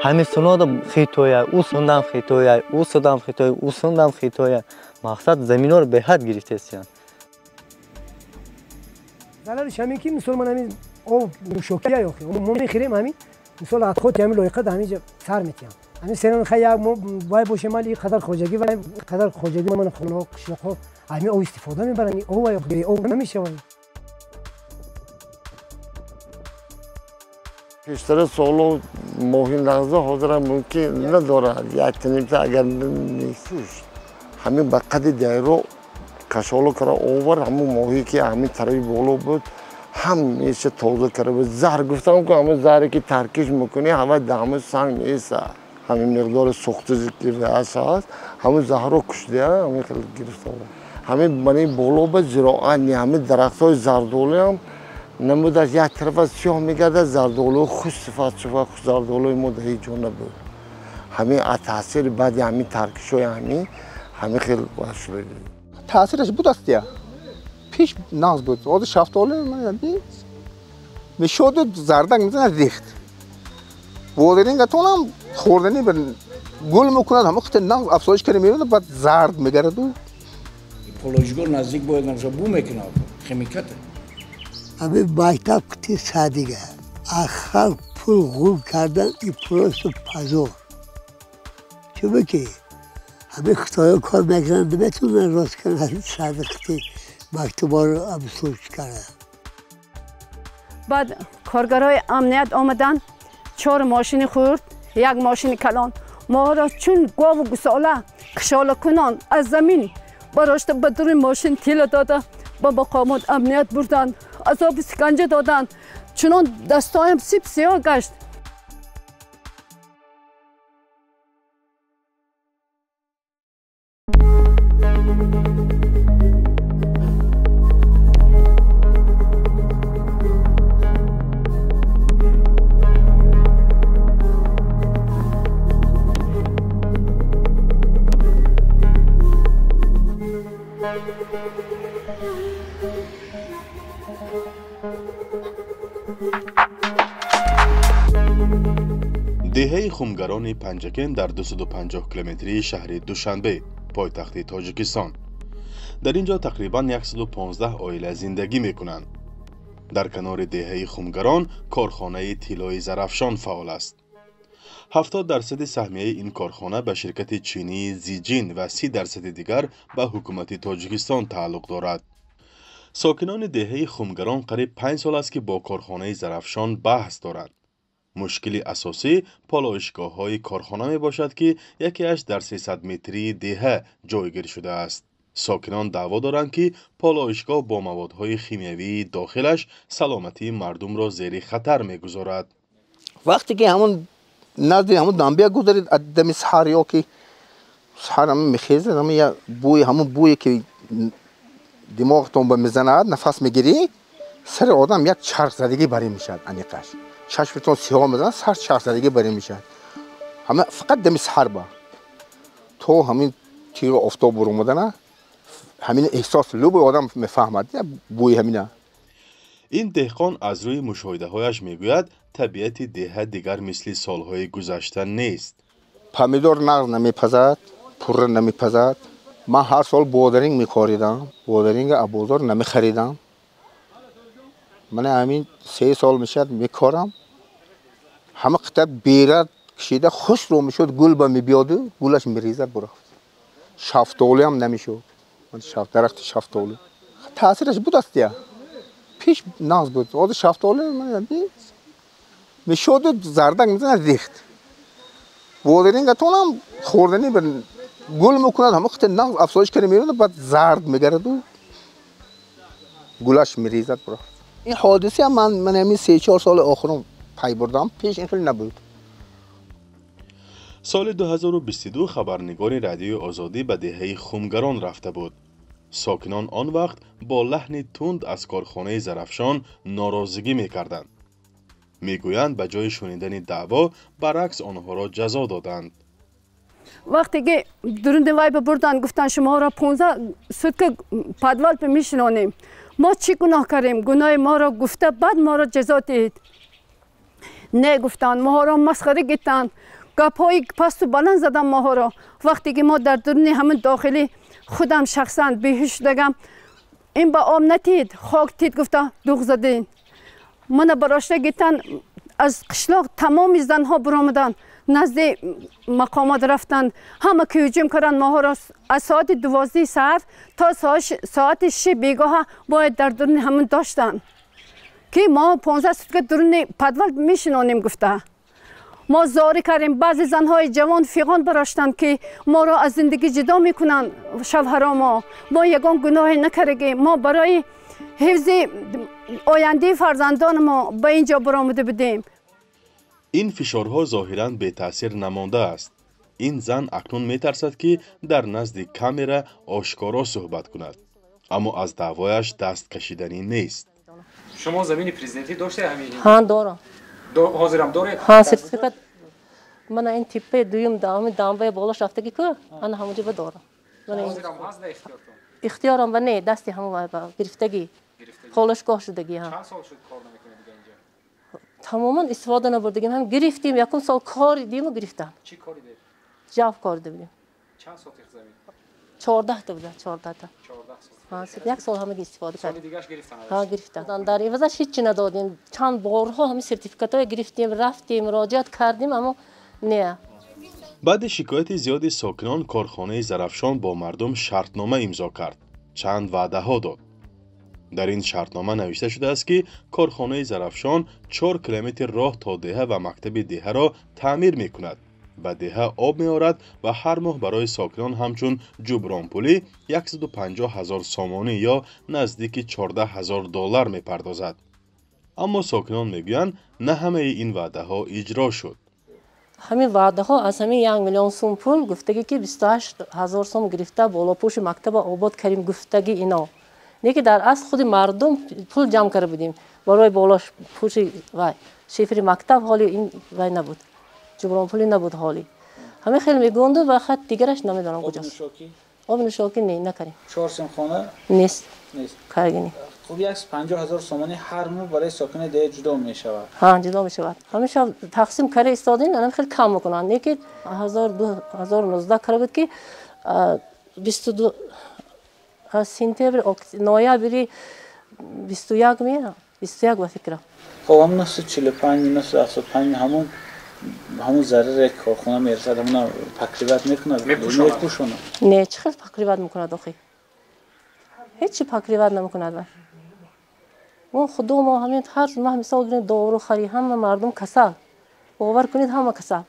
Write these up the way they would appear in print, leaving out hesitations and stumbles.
Ҳамин сунодам хитоя, ӯ сундам хитоя, ӯ судам хитоя, ӯ сундам хитоя. Мақсад заминҳоро беҳад гирифтесиянд. Зарариш ҳамин ки мисол ман ҳамин об нӯшокия ёхи. Мо мехӯрем ҳамин мисол атхоти ҳамин лоиқа дар ҳамин ҷо сар метиҳам. Ҳамин серон хай як мо вай бошем али қадар хоҷагӣ вай қадар хоҷагӣ ман хонаҳо қишлоқҳо ҳамин об истифода мебаранд. Об ва об намешавад. Пештара соло моҳи нағза ҳозирам мумкин надорад. Як тинимта агар несуш. Ҳамин ба қади дайро кашоло кара овар, ҳамун моҳие ки ҳамин тарафи боло буд, ҳамеша тоза кара буд. Заҳр гуфтам ку ҳамун заҳре ки таркиш мекунӣ, ҳама дар ҳамун санг неста. Ҳамин миқдори сӯхта ки ҳаст, ҳамун заҳрро кушдия, ҳамин хел гирифта. Ҳамин мани боло ба зироат не, ҳамин дарахтҳои зардолуам намудаш як тарафа сиёҳ мегардад, зардолуи хуш сифат шуда, зардолуи мо дар ҳеҷ ҷо набуд. Ҳамин аз таъсири баъди ҳамин таркишҳои ҳамин хел шуда. Таъсираш буд аст я. Пеш нағз буд. Ҳозир шафтолу мешоду зардак мезанад рехт. Бодирингатонам хӯрданӣ гул мекунад, ҳама қите нағз афзоиш карда меёбад, баъд зард мегардаду. Полоишгоҳ наздик бояд набошад, бу мекунад химикате. Ҳамин мактаб қити садига. Аз халқ пул ғул кардан и просто позор. Чунки ҳамин хитоё кор мекунанд, наметавонанд рост кунанд садиқти мактубаро обслуж карданд. Баъд коргарои амният омаданд, 4 мошини хурд, як мошини калон. Моро чун гову гусола кишолакунон аз замин барошта ба дури мошин тила дода, ба мақомот амният бурданд, азоби сиканҷа доданд. Чунон дастҳоям сип сиёҳ гашт. Деҳаи Хумгарони Панҷакент дар 250 километрии шаҳри Душанбе, пойтахти Тоҷикистон. Дар ин ҷо тақрибан 115 оила зиндагӣ мекунанд. Дар канори деҳаи Хумгарон корхонаи тиллои Зарафшон фаъол аст. 70% саҳмияи ин корхона ба ширкати чинии Зиҷин ва 30% дигар ба ҳукумати Тоҷикистон тааллуқ дорад. Сокинони деҳаи Хумгарон қариб 5 сол аст, ки бо корхонаи Зарафшон баҳс доранд. Мушкили асосӣ полоишгоҳҳои корхона мебошад, ки якеаш дар 300 метрии деҳа ҷойгир шудааст. Сокинон даъво доранд, ки полоишгоҳ бо маводҳои химиявии дохилаш саломатии мардумро зери хатар мегузорад. Вақте ки ҳамон назди ҳамон дамбия гузаред, дами саҳар ё ки саҳар ҳамин мехезад, ҳамин як бӯи, ҳамон бӯе ки димоғатон ба мезанад, нафас мегирӣ, сари одам як чархзадагӣ барӣ мешавад аниқаш. Чашмтон сиёҳ мезанад, сар чархзадагӣ барӣ мешавад. Ҳама фақат дами саҳар ба. То ҳамин тиру офтоб буромадана, ҳамин эҳсос любой одам мефаҳмад, бӯи ҳамина. Ин деҳқон аз рӯи мушоҳидаҳояш мегӯяд, табиати деҳа дигар мисли солҳои гузашта нест. Помидор нағз намепазад, пурра намепазад. Ман ҳар сол бодиринг мекоридам, бодиринга аз бозор намехаридам. Ман ҳамин 3 сол мешавад мекорам. Ҳама қита бера кашида хушрӯ мешуд, гул ба мебиёду, гулаш мерезад бурафт. Шафтолиам намешуд. Дарахти шафтолӣ. Таъсираш буд аст я. Пеш нағз буд. Ҳозир шафтолӣ мешоду зардак мезанад рехт. Бодирингатонам хӯрданӣ гул мекунад, ҳама қите нағз афзоиш карда меёбад, баъд зард мегардаду гулаш мерезад бурафт. Ин ҳодиса ман ҳамин 3-4 соли охирон пай бурдам, пеш ин хеле набуд. Соли 2022 хабарнигори радиои Озодӣ ба деҳаи Хумгарон рафта буд. Сокинон он вақт бо лаҳни тунд аз корхонаи Зарафшон норозигӣ мекарданд. Мегӯянд, ба ҷои шунидани даъво баръакс онҳоро ҷазо доданд. Вақте ки дурунди вай бибурданд, гуфтанд шуморо 15 сутка подвал мешинонем. Мо чӣ гуноҳ кардем? Гуноҳи моро гуфта, баъд моро ҷазо диҳед. Не гуфтанд, моҳоро масхара гирифтанд. Гапҳои пасту баланд задан моҳоро. Вақте ки мо дар дуруни ҳамин дохилӣ худам шахсан беҳуш шудагам, ин ба об натид, хок тид гуфта дуғ задин. Мана барошта гитан аз қишлоқ тамоми занҳо биромаданд, назди мақомот рафтанд, ҳама ки ҳуҷум карданд моҳоро. Аз соати 12 саҳар то соати 6 бегоҳа бояд дар дуруни ҳамин доштанд, ки мо 15 сутка дуруни подвал мешинонем гуфта. Мо зорӣ кардем. Баъзе занҳои ҷавон фиғон бароштанд, ки моро аз зиндагӣ ҷудо мекунанд шавҳаро. Мо ягон гуноҳе накардагем, мо барои ҳифзи ояндаи фарзандони мо ба ин ҷо баромада будем. Ин фишорҳо зоҳиран бетаъсир намондааст. Ин зан акнун метарсад, ки дар назди камера ошкоро суҳбат кунад, аммо аз даъвояш даст кашиданӣ нест. Шумо замини президентӣ доштед ҳамин? Ҳа, дорам. Ҳозирам доред? Ҳа, сертификат. Мана ин типпаи дуюм дамбаи болош рафтагӣ ку, ана ҳамонҷо ба дорам. Ҳозирам ҳаст дар ихтиёртон? Ихтиёрам ба не, дасти ҳамон гирифтагӣ. Холашгоҳ шудагӣ. Чанд сол шуд кор намекунед дига инҷа? Тамоман истифода набурдагим. Ҳам гирифтим, якум сол кор диму гирифтам. Чӣ кори дед? Ҷав кор дидем. Чанд сотих замин? 14 та буда, 14 та. 14 сол. Як сол ҳамаги истифода кардем. Соли дигаш гирифтан? Ҳа, гирифтан. Дар ивазаш ҳеҷ надодем. Чанд борҳо ҳамин сертификатҳое гирифтем, рафтем, муроҷиат кардем, аммо не. Баъди шикояти зиёди сокинон корхонаи Зарафшон бо мардум шартнома имзо кард, чанд ваъдаҳо дод. Дар ин шартнома навишта шудааст, ки корхонаи Зарафшон 4 километр роҳ то деҳа ва мактаби деҳаро таъмир мекунад, ба деҳа об меорад ва ҳар моҳ барои сокинон ҳамчун ҷубронпулӣ 150 000 сомонӣ ё наздики 14 000 доллар мепардозад. Аммо сокинон мегӯянд, на ҳамаи ин ваъдаҳо иҷро шуд. Ҳамин ваъдаҳо аз ҳамин 1 миллион сум пул гуфтагӣ, ки 28 000 сум гирифта болопӯши мактаба обод кардем гуфтагӣ ино. Не ки дар асл худи мардум пул ҷамъ карда будем барои болопӯши вай шифри мактаб, ҳоли ин вай набуд, ҷубронпулӣ набуд ҳоли. Ҳамин хел мегӯнду ва хат дигараш намедонам куҷост. Об нӯшокӣ не, накардем. 4 симхона нест, каргини. Хуб, 150 000 сомонӣ ҳар моҳ барои сокини деҳа ҷудо мешавад. Ҳа, ҷудо мешавад. Ҳамеша тақсим карда истодем, анам хел кам мекунанд. Не ки 2019 карда буд, ки 22 сентябр, ноябри 21 ме, 21 ба фикрам. Хуб, ҳамон 945, 975 ҳамон зараре корхона мерасад, ҳамона покриват мекунад? Мепӯшонад. Не, чӣ хел покриват мекунад охи? Ҳеҷ покриват намекунад вай. Мо худо мо ҳамин ҳар моҳ мисол гирем дору харӣ, ҳама мардум касал. Бовар кунед, ҳама касал.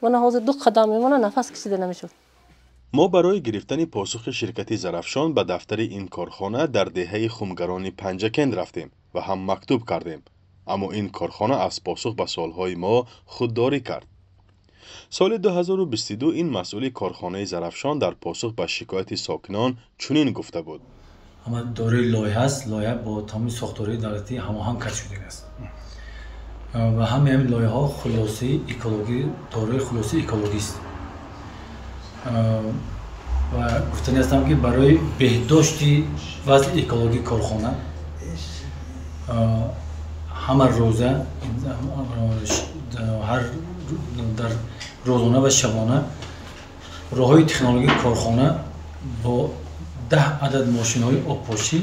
Мана ҳозир 2 қадам мемонад, нафас кашида намешуд. Мо барои гирифтани посухи ширкати Зарафшон ба дафтари ин корхона дар деҳаи Хумгарони Панҷакент рафтем ва ҳам мактуб кардем, аммо ин корхона аз посух ба суолҳои мо худдорӣ кард. Соли 2022 ин масъули корхонаи Зарафшон дар посух ба шикояти сокинон чунин гуфта буд: ҳама дорои лоиҳа аст, лоиҳа бо тамоми сохторҳои давлатӣ ҳамоҳанг кард шудааст ва ҳамаи ҳамин лоиҳаҳо хулосаи экологӣ, дорои хулосаи экологист. Ва гуфтанӣ ҳастам, ки барои беҳдошти вазъи экологии корхона ҳама рӯза ҳар дар рӯзона ва шабона роҳҳои технологии корхона бо 10 адад мошинҳои обпошӣ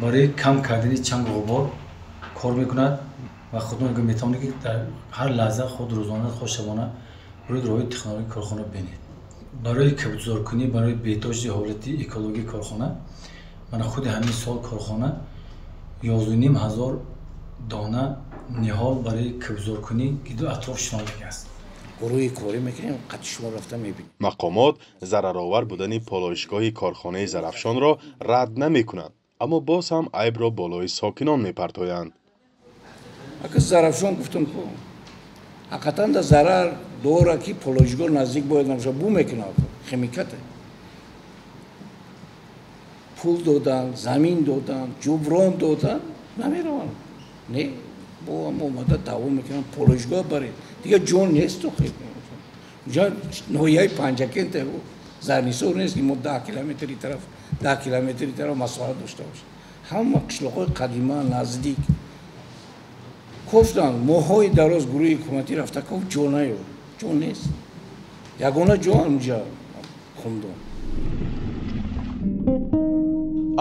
барои кам кардани чангу ғубор кор мекунад ва худмон метавонед, ки дар ҳар лаҳза худ рӯзона худ шабона рӯи роҳҳои технологии корхона бинед. Барои кабудзоркунӣ, барои беҳдошти ҳолати экологии корхона мана худи ҳамин сол корхона 11 500 дона ниҳол барои кабудзоркунӣ гиду атроф шинондагӣ аст. Гурӯҳи корӣ мекунем, қати шумо рафта мебинем. Мақомот зараровар будани полоишгоҳи корхонаи Зарафшонро рад намекунанд, аммо боз ҳам айбро болои сокинон мепартоянд. Ака, Зарафшон гуфтам ку, ҳақиқатан да зарар дора, ки полоишгоҳ наздик бояд набошад, бу мекунад химикате. Пул додан, замин додан, ҷуброн додан, намераванд. Не, бо ҳам омада даъво мекунанд, полоишгоҳ баред. Дигар ҷон нест охи. Ҷо ноҳияи Панҷакент, Зарнисор нест, ки мо 10 километри тараф, 10 километри тараф масоҳат дошта бошем. Ҳама қишлоқҳои қадима наздик кофтанд, моҳҳои дароз гурӯҳи ҳукуматӣ рафта кофт, ҷо наёфт, ҷо нест. Ягона ҷо ҳамҷа Хумдон.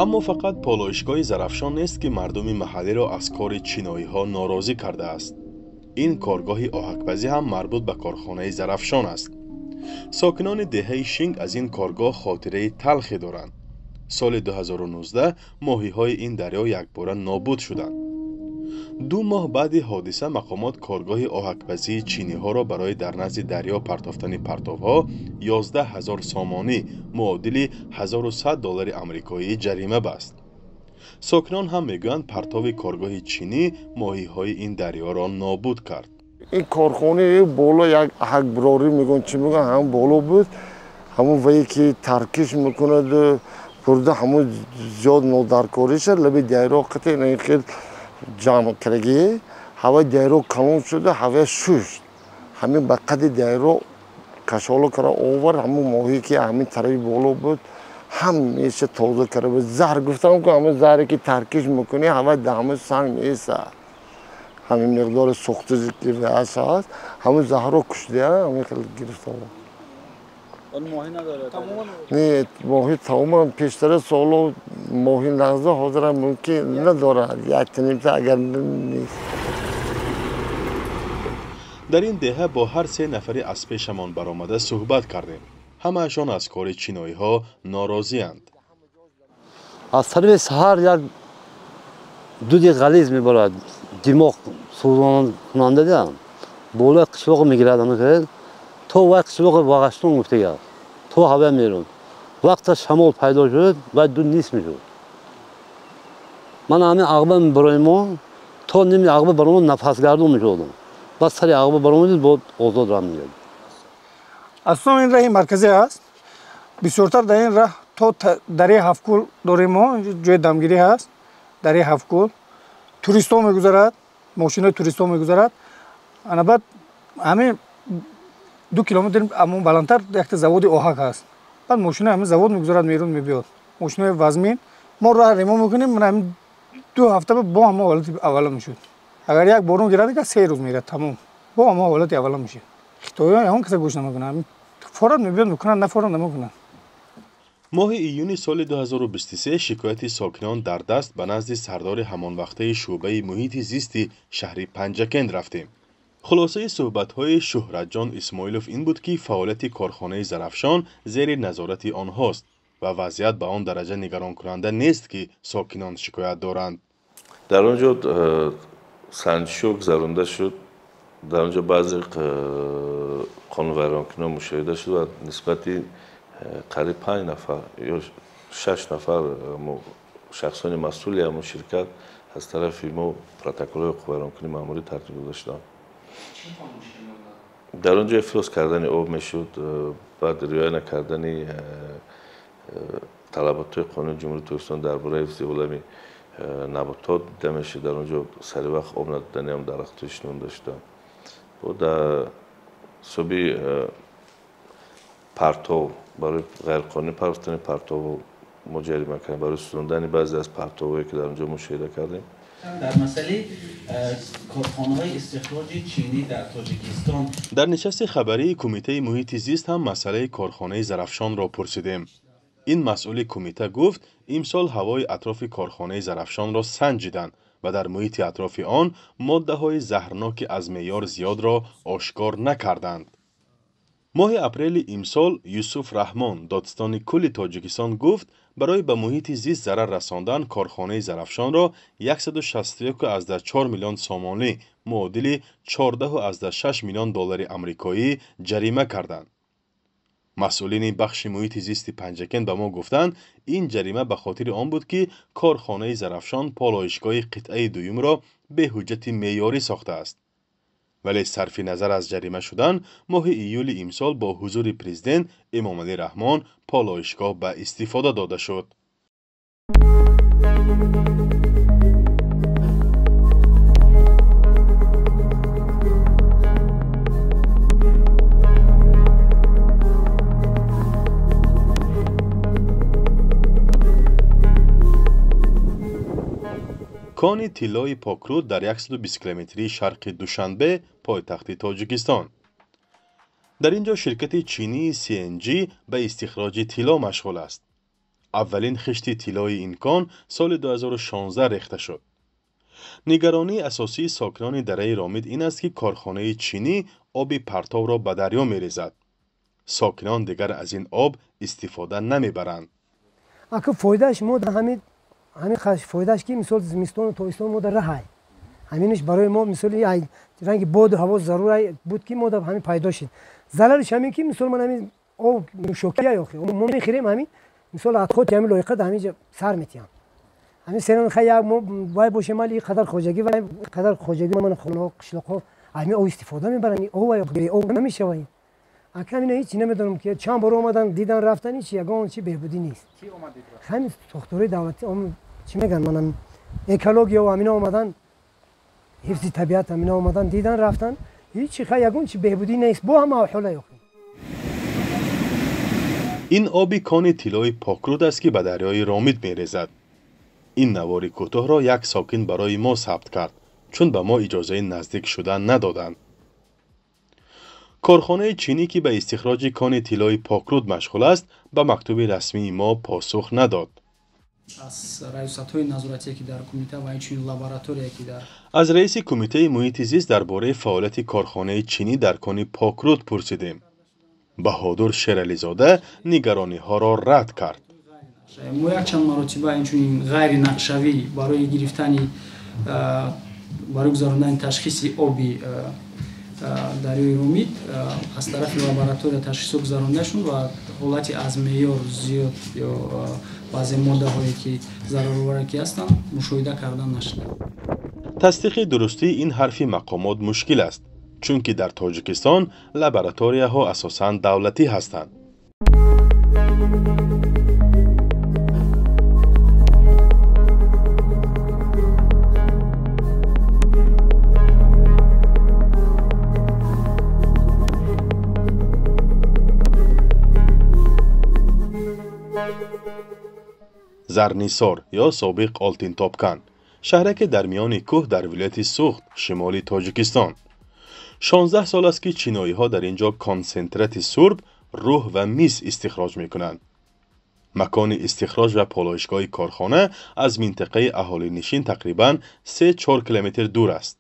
Аммо фақат полоишгоҳи Зарафшон нест, ки мардуми маҳаллиро аз кори чиноиҳо норозӣ кардааст. Ин коргоҳи оҳакпазӣ ҳам марбут ба корхонаи Зарафшон аст. Сокинони деҳаи Шинг аз ин коргоҳ хотираи талхе доранд. Соли 2019 моҳиҳои ин дарё якбора нобуд шуданд. 2 моҳ баъди ҳодиса мақомот коргоҳи оҳакпазии чиниҳоро барои дар назди дарё партофтани партовҳо 11 000 сомонӣ муодили 1100 доллари амрикоӣ ҷарима баст. Сокинон ҳам мегӯянд, партови коргоҳи чинӣ моҳиҳои ин дарёро нобуд кард. Ин корхонаи боло як оҳакбирорӣ мегӯянд, чӣ мегӯянд, ҳамон боло буд, ҳамон вае ки таркиш мекунад бурда, ҳамон зиёд нодаркориша лаби дарё қати ин хел ҷамъ кардагӣ, ҳаваи дарё калон шуда, ҳавая шушт. Ҳамин ба қади дарё кашоло кара овар, ҳамон моҳие ки ҳамин тарафи боло буд, ҳамеша тоза карда буд. Заҳр гуфтам ку, ҳамон заҳре ки таркиш мекунӣ, ҳаваи дар ҳамон санг меистад. Ҳамин миқдори сӯхти ки ҳаст, ҳамон заҳрро кушта, ҳамин хел гирифта. Он моҳӣ надорад? Не, моҳӣ тамоман пештара соло моҳи нағза, ҳозирам мумкин надорад, як тнимта агар нест. Дар ин деҳа бо ҳар 3 нафари аз пешамон баромада суҳбат кардем. Ҳамаашон аз кори чиноиҳо норозианд. Аз тарафи саҳар як дуди ғализ мебарад, димоғ сӯзонкунанда болои қишлоқ мегирад, то вай қишлоқи Вағаштон гуфтагар, то ҳава мерон. Вақта шамол пайдо шуд, вай дуд нест мешуд. Ман ҳамин ағба барои мо, то ними ағба барои мо нафасгардон мешудам. Баъд сари ағба баромадид, бо озод рам мегирд. Асосан ин раҳи марказӣ ҳаст. Бисёртар дар ин раҳ то дарёи Ҳафткӯл дорем мо, ҷои дамгирӣ ҳаст, дарёи Ҳафткӯл. Туристҳо мегузарад, мошинои туристҳо мегузарад. Ана баъд ҳамин 2 километр амон баландтар якта заводи оҳак ҳаст. Баъд мошинои ҳамин завод мегузарад, мерун мебиёд. Мошинои вазмин. Мо роҳ ремон мекунем, ман ҳамин 2 ҳафта бо ҳамон ҳолати аввала мешуд. Агар як борон гирад, дигар 3 рӯз мерад, тамом. Бо ҳамон ҳолати аввала мешуд. Хитоиён ягон каса гӯш намекунанд. Форат мебиёд, мекунанд, нафорат намекунанд. Моҳи июни соли 2023 шикояти сокинон дар даст ба назди сардори ҳамонвақтаи шӯъбаи муҳити зисти шаҳри Панҷакент рафтем. Хулосаи суҳбатҳои Шӯҳратҷон Исмоилов ин буд, ки фаъолияти корхонаи Зарафшон зери назорати онҳост ва вазъият ба он дараҷа нигаронкунанда нест, ки сокинон шикоят доранд. Дар он ҷо санҷишҳо гузаронда шуд, дар он ҷо баъзе қонунвайронкунон мушоҳида шуд ва нисбати қариб 5 нафар ё 6 нафар шахсони масъули ҳамон ширкат аз тарафи мо протоколҳои ҳуқуқвайронкунии маъмурӣ тартиб дода шуданд. Дар он ҷо ифлос кардани об мешуд, баъд риоя накардани талаботҳои қонуни Ҷумҳурии Тоҷикистон дар бораи ҳифзи олами наботот дида мешуд. Дар он ҷо сари вақт об надодани ҳам дарахтҳо шинонда шуданд. Бо дар ҳисоби партов, барои ғайриқонунӣ партофтани партов мо ҷарима кардем, барои сӯзондани баъзе аз партовҳое ки дар он ҷо мушоҳида кардем. Дар масъалаи корхонаҳои истихроҷи чинӣ дар Тоҷикистон дар нишасти хабарии Кумитаи муҳити зист ҳам масъалаи корхонаи Зарафшонро пурсидем. Ин масъули кумита гуфт, имсол ҳавои атрофи корхонаи Зарафшонро санҷиданд ва дар муҳити атрофи он моддаҳои заҳрноки аз меъёр зиёдро ошкор накарданд. Моҳи апрели имсол Юсуф Раҳмон, додситони кулли Тоҷикистон, гуфт, барои ба муҳити зист зарар расондан корхонаи Зарафшонро 161,4 миллион сомонӣ муодили 14,6 миллион доллари амрикоӣ ҷарима карданд. Масъулини бахши муҳити зисти Панҷакент ба мо гуфтанд, ин ҷарима ба хотири он буд, ки корхонаи Зарафшон полоишгоҳи қитъаи дуюмро бе ҳуҷҷати меъёрӣ сохтааст. Вале сарфи назар аз ҷарима шудан, моҳи июли имсол бо ҳузури президент Эмомалӣ Раҳмон полоишгоҳ ба истифода дода шуд. Кони тиллои Покруд дар 120 километрии шарқи Душанбе, пойтахти Тоҷикистон. Дар ин ҷо ширкати чинии CNG ба истихроҷи тилло машғул аст. Аввалин хишти тиллои ин кон соли 2016 рехта шуд. Нигаронии асосии сокинони дараи Ромит ин аст, ки корхонаи чинӣ оби партовро ба дарё мерезад. Сокинон дигар аз ин об истифода намебаранд. Ака, фоидааш мо ҳамин фоидааш, ки мисол зимистону тобистон мо дар раҳай, ҳаминаш барои мо мисол ранги боду ҳаво зарур буд, ки мо дар ҳамин пайдо шид. Зарараш ҳамин, ки мисол ман ҳамин об нӯшокия охи мо мехӯрем, ҳамин мисол отход ҳамин лоиқа дар ҳамин ҷо сар метиҳам. Ҳамин серон хай як мо вай бошем, али қадар хоҷагӣ вай қадар хоҷагӣ ман хонаҳо, қишлоқҳо ҳамин об истифода мебаранд. Об об намешавад. Ака, ҳамина ҳеҷ намедонам, ки чанд бор омадан, дидан, рафтан, ҳеҷ ягон чи беҳбудӣ нест. Ҳамин сохторҳои давлатӣ, чӣ мегӯянд, манам экология ва ҳамина омадан, ҳифзи табиат, ҳамина омадан, дидан, рафтан, ҳеҷ хай ягон чи беҳбудӣ нест, бо ҳама ҳола охи. Ин оби кони тиллои Покруд аст, ки ба дарёи Ромит мерезад. Ин навори кӯтоҳро як сокин барои мо сабт кард, чун ба мо иҷозаи наздик шудан надоданд. Корхонаи чинӣ, ки ба истихроҷи кони тиллои Покруд машғул аст, ба мактуби расмии мо посух надод. Аз раёсатҳои назоратие, ки дар кумита, ва инчунин лаборатория, ки дар Аз раиси кумитаи муҳити зист дар бораи фаъолияти корхонаи чинӣ дар кони Покруд пурсидем. Баҳодур Шерализода нигарониҳоро рад кард. Мо якчанд маротиба инчунин ғайринақшавӣ барои гирифтани, барои гузарондани ташхиси оби дарёи Ромит аз тарафи лаборатория ташхисҳо гузаронда шуд ва ҳолати аз меъёр зиёд ё баъзе моддаҳое, ки зарароваре ки ҳастанд, мушоҳида карда нашуда. Тасдиқи дурустии ин ҳарфи мақомот мушкил аст, чунки дар Тоҷикистон лабораторияҳо асосан давлатӣ ҳастанд. Зарнисор ё собиқ Олтинтопкан, шаҳраке дар миёни кӯҳ дар вилояти Суғд, шимоли Тоҷикистон. 16 сол аст, ки чиноиҳо дар ин ҷо консентрати сурб, рӯҳ ва мис истихроҷ мекунанд. Макони истихроҷ ва полоишгоҳи корхона аз минтақаи аҳолинишин тақрибан 3-4 километр дур аст.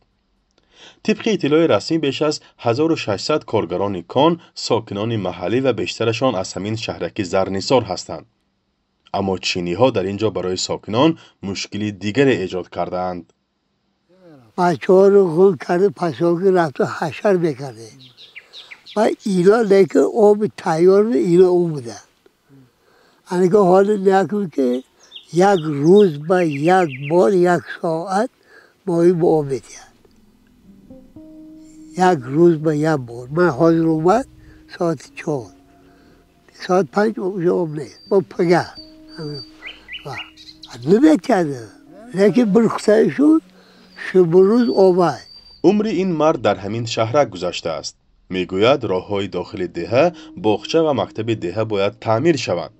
Тибқи иттилои расмӣ, беш аз 1600 коргарони кон сокинони маҳаллӣ ва бештарашон аз ҳамин шаҳраки Зарнисор ҳастанд. Аммо чиниҳо дар ин ҷо барои сокинон мушкили дигаре эҷод кардаанд. Бачаҳоро ғул карда, пасоки рафта ҳашар мекарде ва ино лекин оби тайёр, ино об буда. Анака ҳоли накун, ки як рӯз ба як бор як соат моҳӣ ба об метиҳад. Як рӯз ба як бор. Ман ҳозир омад соати 4, соат 5 уже об нест, бо пага наметиҳад, лекин bir хусайшуд шубурӯз обай. Умри ин мард дар ҳамин шаҳрак гузаштааст. Мегӯяд, роҳҳои дохили деҳа, боғча ва мактаби деҳа бояд таъмир шаванд.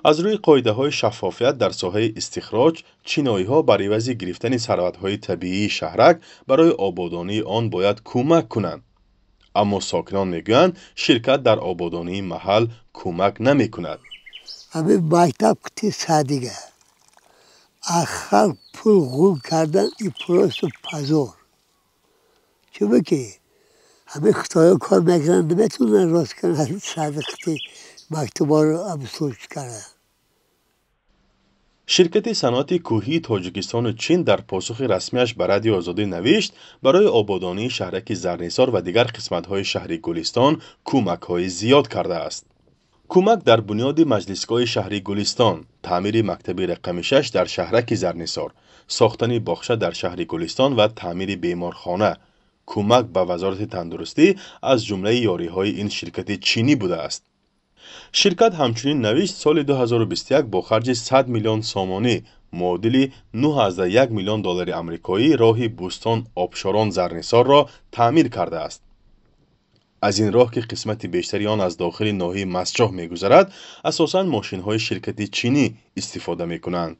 Аз рӯи қоидаҳои шаффофият дар соҳаи истихроҷ, чиноиҳо бар ивази гирифтани сарватҳои табиии шаҳрак барои ободонии он бояд кӯмак кунанд. Аммо сокинон мегӯянд, ширкат дар ободонии маҳал кӯмак намекунад. Ҳамин мактаб кути садига аз халқ пул ғул кардан, и просто позор. Чунки ҳамин хитоё кор мекунанд, наметавонанд рост кунанд садиқати мактубаро обслуживать кардан. Ширкати саноати кӯҳии Тоҷикистону Чин дар посухи расмиаш ба Радиои Озодӣ навишт, барои ободонии шаҳраки Зарнисор ва дигар қисматҳои шаҳри Гулистон кӯмакҳои зиёд кардааст. Кӯмак дар бунёди маҷлисгоҳи шаҳри Гулистон, таъмири мактаби рақами 6 дар шаҳраки Зарнисор, сохтани боғча дар шаҳри Гулистон ва таъмири беморхона, кӯмак ба Вазорати тандурустӣ аз ҷумлаи ёриҳои ин ширкати чинӣ будааст. Ширкат ҳамчунин навишт, соли 2021 бо харҷи 100 миллион сомонӣ, муодили 9,1 миллион доллари амрикоӣ, роҳи Бӯстон Обшорон Зарнисорро таъмир кардааст. Аз ин роҳ, ки қисмати бештари он аз дохили ноҳияи Мастчоҳ мегузарад, асосан мошинҳои ширкати чинӣ истифода мекунанд.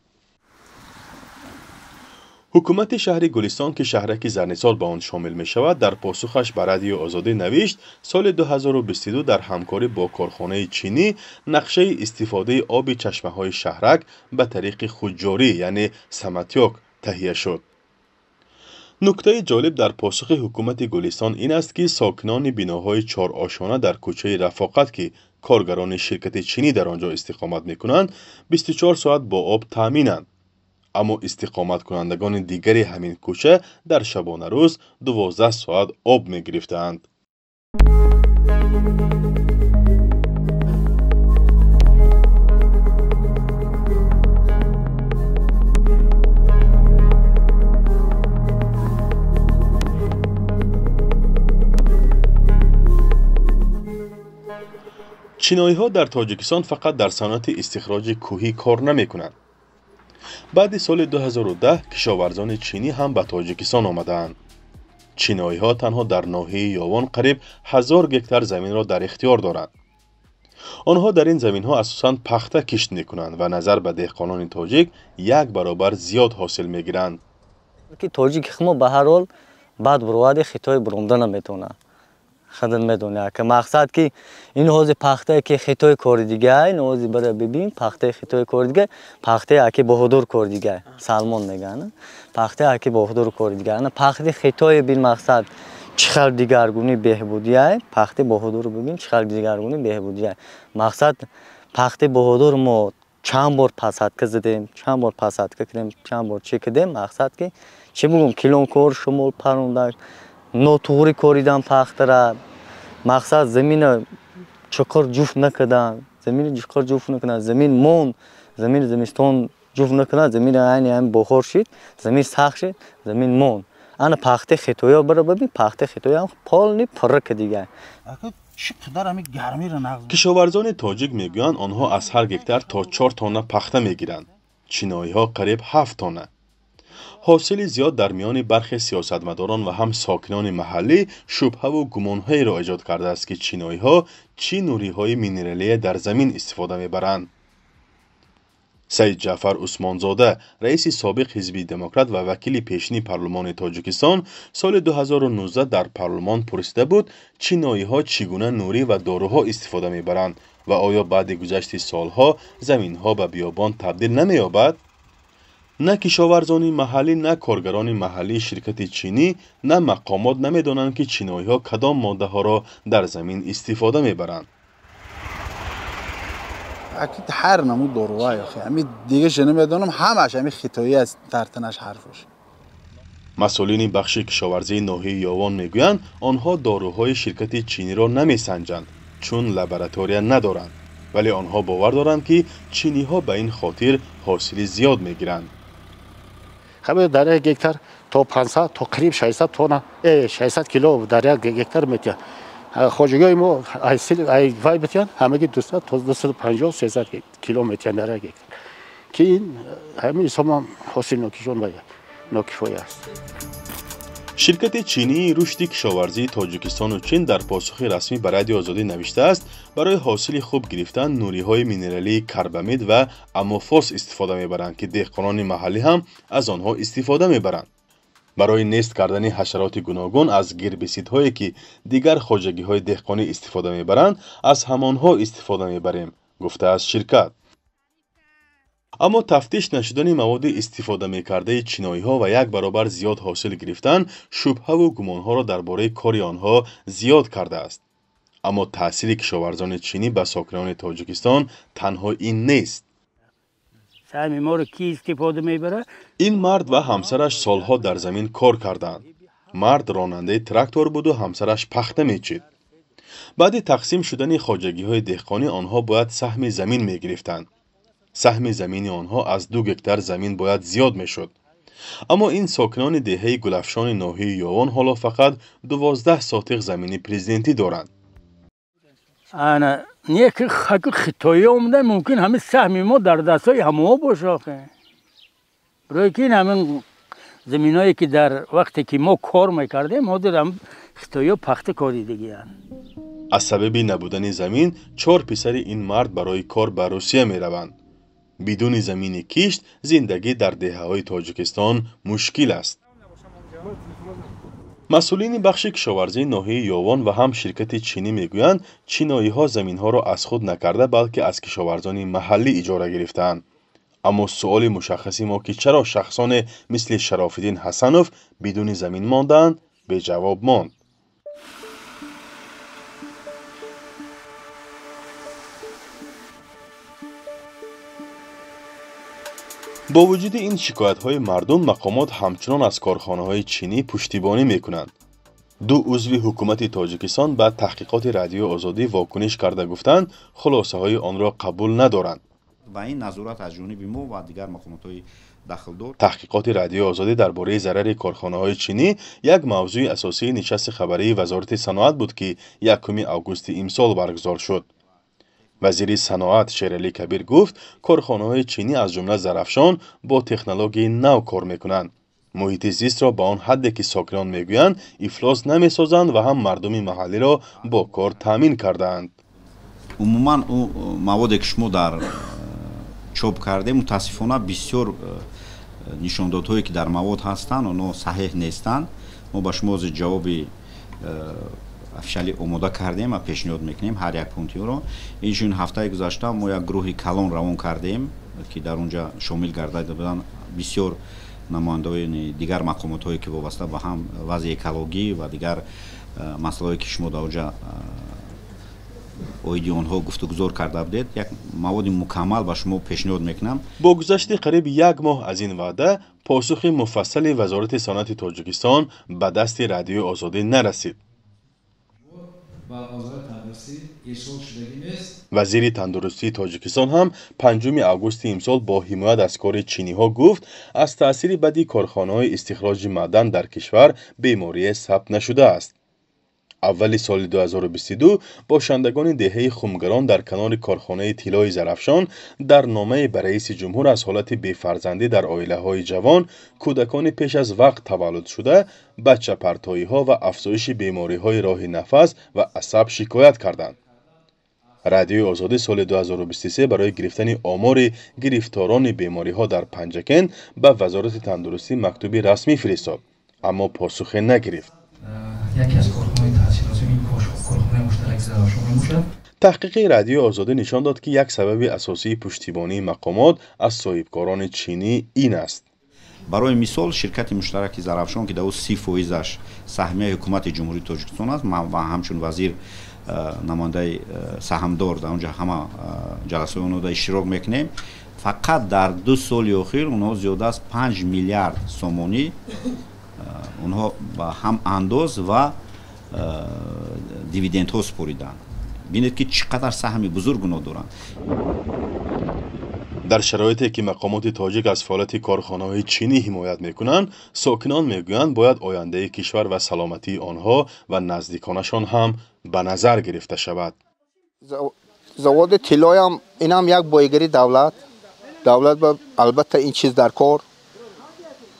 Ҳукумати шаҳри Гулистон, ки шаҳраки Зарнисор ба он шомил мешавад, дар посухаш ба Радиои Озодӣ навишт, соли 2022 дар ҳамкорӣ бо корхонаи чинӣ нақшаи истифодаи оби чашмаҳои шаҳрак ба тариқи худҷорӣ, яъне самотёк, таҳия шуд. Нуктаи ҷолиб дар посухи ҳукумати Гулистон ин аст, ки сокинони биноҳои чорошона дар кӯчаи Рафоқат, ки коргарони ширкати чинӣ дар он ҷо истиқомат мекунанд, 24 соат бо об таъминанд. Аммо истиқоматкунандагони дигари ҳамин кӯча дар шабонарӯз 12 соат об мегирифтаанд. Чиноиҳо дар Тоҷикистон фақат дар саноати истихроҷи кӯҳӣ кор намекунанд. Баъди соли 2010 кишоварзони чинӣ ҳам ба Тоҷикистон омадаанд. Чиноиҳо танҳо дар ноҳияи Ёвон қариб 1000 гектар заминро дар ихтиёр доранд. Онҳо дар ин заминҳо асосан пахта кишт мекунанд ва назар ба деҳқонони тоҷик як баробар зиёд ҳосил мегиранд. Ки тоҷики мо ба ҳар ҳол баъд буровади хитои буромда наметавонад. Худат медонӣ, ки мақсад ки ин ҳози пахтае ки хитои кори дига, ин ҳози бара бибин, пахтаи хитои кори дига, пахтаи аки Баҳодур кори дига, Салмон мегӯянд, пахтаи аки Баҳодур кори дига. Ана пахти хитои бин мақсад чӣ хел дигаргуни беҳбудияй, пахти Баҳодур бибин чӣ хел дигаргуни беҳбудияй. Мақсад пахти Баҳодур мо чанд бор пасадка задем, чанд бор пасадка кардем, чанд бор чӣ кардем, мақсад ки чӣ бигӯм, килонкор шумол парондак, нотуғри коридан пахтара, мақсад замина чуқур ҷуфт накардан, замини чуқур ҷуфт накардан, замин монд, замини зимистон ҷуфт накардан, замин айни ҳамин бохор шид, замин сахт шид, замин монд. Ана пахтаи хитоё бара бибин, пахтаи хитоё полни пурра ки дига. Кишоварзони тоҷик мегӯянд, онҳо аз ҳар гектар то 4 тонна пахта мегиранд. Чиноиҳо қариб 7 тонна. Ҳосили зиёд дар миёни бархе сиёсатмадорон ва ҳам сокинони маҳаллӣ шубҳаву гумонҳоеро эҷод кардааст, ки чиноиҳо чӣ нуриҳои минералие дар замин истифода мебаранд. Саид Ҷаъфар Усмонзода, раиси собиқ Ҳизби Демократ ва вакили пешини парлумони Тоҷикистон, соли 2019 дар парлумон пурсида буд, чиноиҳо чӣ гуна нурӣ ва доруҳо истифода мебаранд ва оё баъди гузашти солҳо заминҳо ба биёбон табдил намеёбад? На кишоварзони маҳаллӣ, на коргарони маҳаллии ширкати чинӣ, на мақомот намедонанд, ки чиноиҳо кадом моддаҳоро дар замин истифода мебаранд. Ҳар намуд доруҳо, ҳамин дигаша намедонам, ҳамааш ҳамин хитоӣ аст, тартанаш ҳарфаш. Масъулини бахши кишоварзии ноҳияи Ёвон мегӯянд, онҳо доруҳои ширкати чиниро намесанҷанд, чун лаборатория надоранд. Вале онҳо бовар доранд, ки чиниҳо ба ин хотир ҳосили зиёд мегиранд. Ҳамин дар як гектар то 500 то қариб 600 тонна, 600 кило дар як гектар метиҳанд. Хоҷагиҳои мо вай метиҳанд, ҳамагӣ 200 то 250 300 кило метиҳанд дар як гектар, ки ин ҳамин ҳисоб ҳам ҳосилнокишон ва нокифоя аст. Ширкати чинии рушди кишоварзии Тоҷикистону Чин дар посухи расмӣ ба Радиои Озодӣ навиштааст, барои ҳосили хуб гирифтан нуриҳои минералии карбамид ва амофос истифода мебаранд, ки деҳқонони маҳаллӣ ҳам аз онҳо истифода мебаранд. Барои нест кардани ҳашароти гуногун аз гербисидҳое, ки дигар хоҷагиҳои деҳқонӣ истифода мебаранд, аз ҳамонҳо истифода мебарем, гуфтааст ширкат. Аммо тафтиш нашудани маводи истифода мекардаи чиноиҳо ва як баробар зиёд ҳосил гирифтан шубҳаву гумонҳоро дар бораи кори онҳо зиёд кардааст. Аммо таъсири кишоварзони чинӣ ба сокинони Тоҷикистон танҳо ин нест. Саҳми моро ки истифода мебарад? Ин мард ва ҳамсараш солҳо дар замин кор карданд. Мард ронандаи трактор буду ҳамсараш пахта мечид. Баъди тақсим шудани хоҷагиҳои деҳқонӣ онҳо бояд саҳми замин мегирифтанд. Саҳми замини онҳо аз 2 гектар замин бояд зиёд мешуд. Аммо ин сокинони деҳаи Гулафшони ноҳияи Ёвон ҳоло фақат 12 сотиқ замини президентӣ доранд. Ана не ки хаки хитоӣ омада, мумкин ҳамин саҳми мо дар дастҳои ҳамоҳо бошад. Барои ки ин ҳамин заминое ки дар вақте ки мо кор мекардем, ҳозир ҳам хитоиҳо пахта коридагианд. Аз сабаби набудани замин 4 писари ин мард барои кор ба Русия мераванд. Бидуни замини кишт зиндагӣ дар деҳаҳои Тоҷикистон мушкил аст. Масъулини бахши кишоварзии ноҳияи Ёвон ва ҳам ширкати чинӣ мегӯянд, чиноиҳо заминҳоро аз худ накарда, балки аз кишоварзони маҳаллӣ иҷора гирифтаанд. Аммо суоли мушаххаси мо, ки чаро шахсоне мисли Шарофиддин Ҳасанов бидуни замин мондаанд, беҷавоб монд. Бо вуҷуди ин шикоятҳои мардум, мақомот ҳамчунон аз корхонаҳои чинӣ пуштибонӣ мекунанд. Ду узви ҳукумати Тоҷикистон ба таҳқиқоти Радиои Озодӣ вокуниш карда гуфтанд, хулосаҳои онро қабул надоранд. Ва ин назорат аз ҷониби мо ва дигар мақомотҳои дахлдор. Таҳқиқоти Радиои Озодӣ дар бораи зарари корхонаҳои чинӣ як мавзӯи асосии нишасти хабарии Вазорати саноат буд, ки 1 августи имсол баргузор шуд. Вазири саноат Шералӣ Кабир гуфт, корхонаҳои чинӣ аз ҷумла Зарафшон бо технологияи нав кор мекунанд. Муҳити зистро ба он ҳадде, ки сокинон мегӯянд, ифлос намесозанд ва ҳам мардуми маҳаллиро бо кор таъмин кардаанд. Умуман ӯ маводе, ки шумо дар чоп кардем, мутаассифона бисёр нишондодҳое, ки дар мавод ҳастанд, онҳо саҳеҳ нестанд. Мо ба шумо ҳозир ҷавоби офишалӣ омода кардем ва пешниҳод мекунем ҳар як пунктиро. Инчунин ҳафтаи гузашта мо як гурӯҳи калон равон кардем, ки дар онҷа шомил гардида буданд бисёр намояндаони дигар мақомотҳое, ки вобаста ба ҳам вазъи экологӣ ва дигар масъалаҳое, ки шумо дар онҷа оиди онҳо гуфтугузор карда будед, як маводи мукаммал ба шумо пешниҳод мекунам. Бо гузашти қариб як моҳ аз ин ваъда, посухи муфассали Вазорати саноати Тоҷикистон ба дасти Радиои Озодӣ нарасид. Вазири тандурустии Тоҷикистон ҳам 5 августи имсол бо ҳимоят аз кори чиниҳо гуфт, аз таъсири бади корхонаҳои истихроҷи маъдан дар кишвар беморие сабт нашудааст. Аввали соли 2022 бошандагони деҳаи Хумгарон дар канори корхонаи тиллои Зарафшон дар номае ба раиси ҷумҳур аз ҳолати бефарзандӣ дар оилаҳои ҷавон, кӯдакони пеш аз вақт таваллудшуда, бачапартоиҳо ва афзоиши бемориҳои роҳи нафас ва асаб шикоят карданд. Радиои Озодӣ соли 2023 барои гирифтани омори гирифторони бемориҳо дар Панҷакент ба Вазорати тандурустӣ мактуби расмӣ фиристод, аммо посухе нагирифт. Яке аз корхонаҳои таъсиррасони ин корхонаи муштараки Зарафшон мебошад. Таҳқиқи Радиои Озодӣ нишон дод, ки як сабаби асосии пуштибонии мақомот аз соҳибкорони чинӣ ин аст. Барои мисол, ширкати муштараки Зарафшон, ки дар ӯ 30%-аш саҳмияи ҳукумати Ҷумҳурии Тоҷикистон аст, ман ва ҳамчун вазир намояндаи саҳмдор дар онҷа ҳама ҷаласаҳои онҳо иштирок мекунем. Фақат дар 2 соли охир онҳо зиёда аз 5 миллиард сомонӣ онҳо ба ҳам андоз ва дивидендҳо супориданд. Бинед, ки чӣ қадар саҳми бузург онҳо доранд. Дар шароите, ки мақомоти тоҷик аз фаъолияти корхонаҳои чинӣ ҳимоят мекунанд, сокинон мегӯянд, бояд ояндаи кишвар ва саломатии онҳо ва наздиконашон ҳам ба назар гирифта шавад. Заводи тиллоям инам як боигари давлат. Давлат албатта ин чиз дар кор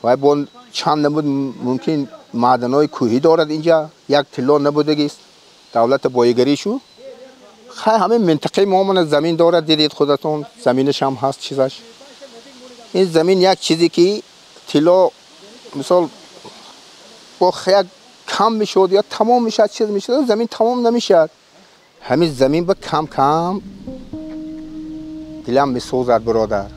ва бо чанд набуд мумкин маъданои кӯҳӣ дорад, инҷа як тилло набудагист, давлата боигарӣ шу. Хай, ҳамин минтақаи мо замин дорад, дидед худатон, заминаш ҳам ҳаст чизаш. Ин замин як чизе, ки тилло мисол бо як кам мешуд ё тамом мешуд, чиз мешуд, замин тамом намешуд. Ҳамин замин ба кам кам дилам месӯзад, бародар.